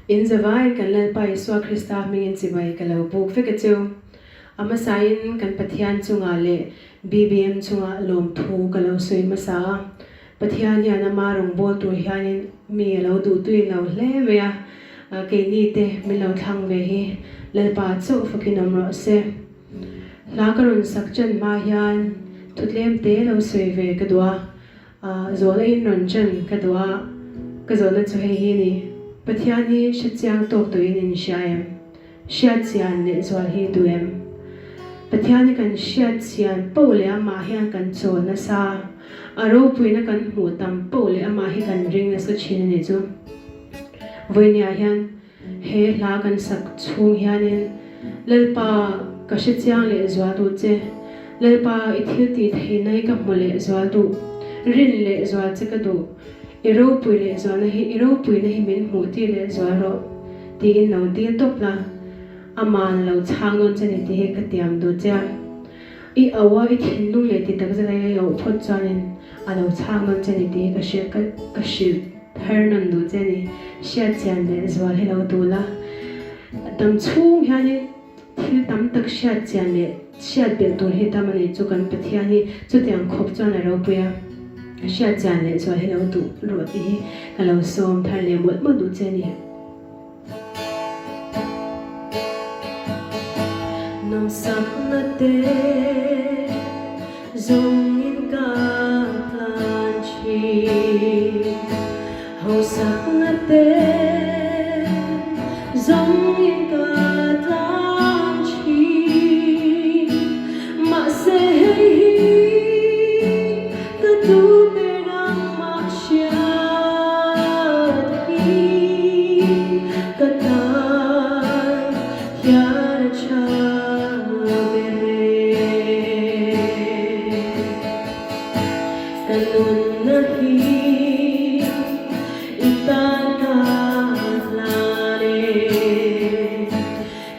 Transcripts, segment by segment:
In zavaiin kan Lalpa Isua Krista hmingin chibai ka lo buk vek a chu. A hmasain kan Pathian chungah leh BBM chungah lawmthu ka lo sawi hmasa a. Pathian hian ama rawngbâwl tur hianin mi a lo duhtui lo hle mai a, keini te min lo thlang ve hi Lalpa chauh fakin awm rawh se. Hla ka rawn sak chan hma hian thutlem te lo sawi ve ka duh a, Zawhna in rawn chan ka duh a, ka zawhna chu hei hi ni, Pathian hi hrechiang tawk tawhin in hria em? Hriat chian leh zual hi duh em? Pathian hi kan hriat chian poh leh amah hian kan chawl nasa, a ropuina kan hmuh tam poh leh amah hi kan ring nasa thin a ni chu. Vawinia hian He hla kan sak chhung hianin Lalpa ka hre chiang leh zual duh che, Lalpa i thil tih theihna hi ka hmu leh zual duh, rin leh zual che ka duh, i ropui leh zualna hi i ropuina hi min hmuh tir leh zual rawh tiin lo dil tawp la, aman a lo chhang dawn che ni tih hi ka tiam duh che a, i auh a i thinlung leh ti takzet a i auh phawt chuanin a lo chhang dawn che ni tih hi ka hrilh ka hrilh. Thar nawn duh che ni. Hriat chian leh zual hi lo duh la. Dam chhung hianin thil tam tak hriat chian leh hriat belh tur hi tam a ni chu kan Pathian hi chutiang khawp chuan a ropui a. Hriat chian leh zual hi lo duh rawh tih hi ka lo sawm thar leh mawlh mawlh duh che ni. Nawmsakna te zawngin ka tlan thin, hausakna te zawngin ka tlan thin, mahse hei hi ka duh ber nangmah hriat hi ka tan hian a tha ber e. Ka nunna hi i tan ka hlan e.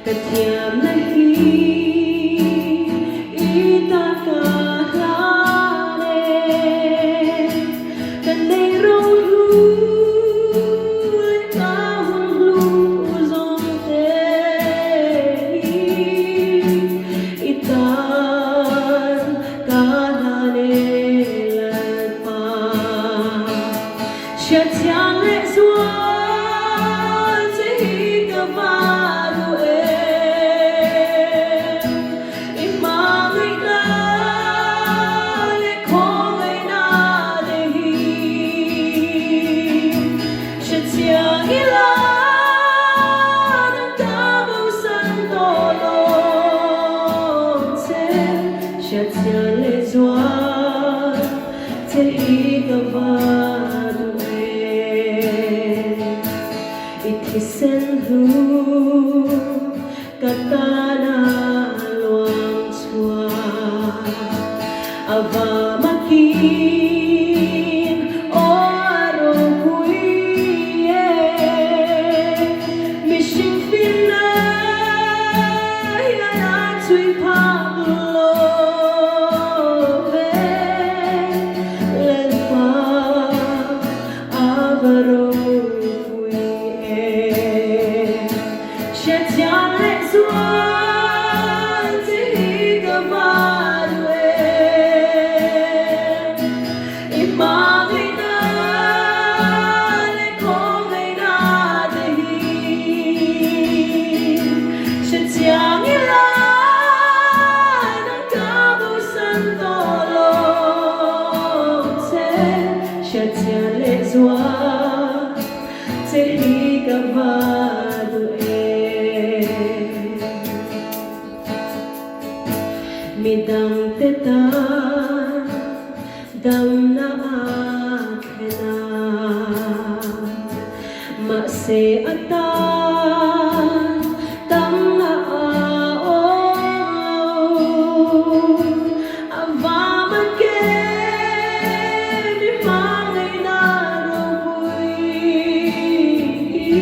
Ka thiamna hi i tan ka hlan e, ka nei rohlu leh ka hun hlu zawng te hi i tan ka hlan e Lalpa. Hriathiam leh zual che hi ka va duh em? I hmangaihna leh khawngaihna te hi hrethiang ila nang ka bosan tawh lawm che. Hriathiam leh zual Che hi ka va duh em? I thisen hlu ka tana luang chhuak a va makin aw a ropui e. Mihring finna hian a chhui phak lo ve. Lalpa a va ropui e. Hriathiam leh zual che hi ka va duh em. I hmangaihna leh khawngaihna te hi hrechiang ila nang ka bosan tawh lo che hriatchian leh zual che hi ka va duh em. Midangte tan Damna a thlen a, mahse a tan tamna a awm lo. A vam a kem i hmangaihna ropui hi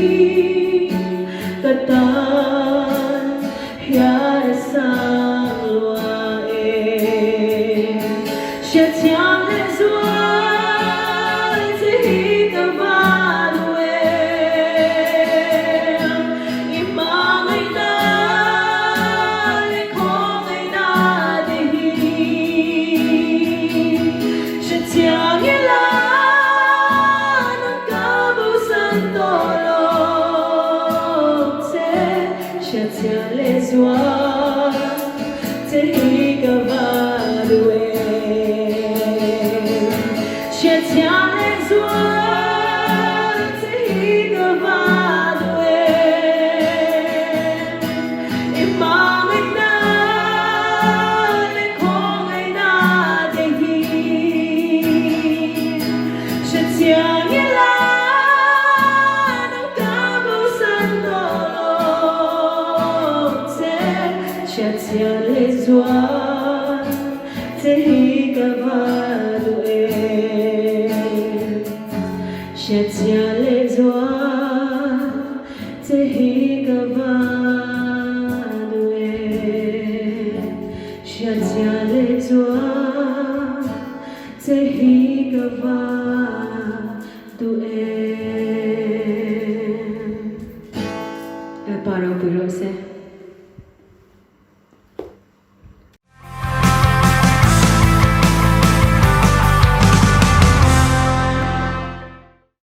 ka tan hian a sang lua e. Hriathiam leh zual che hi ka va duh em? che hi ka va duh em. Hriatchhia leh zual che hi ka va duh em. Hriatchhia leh zual che hi ka va duh em.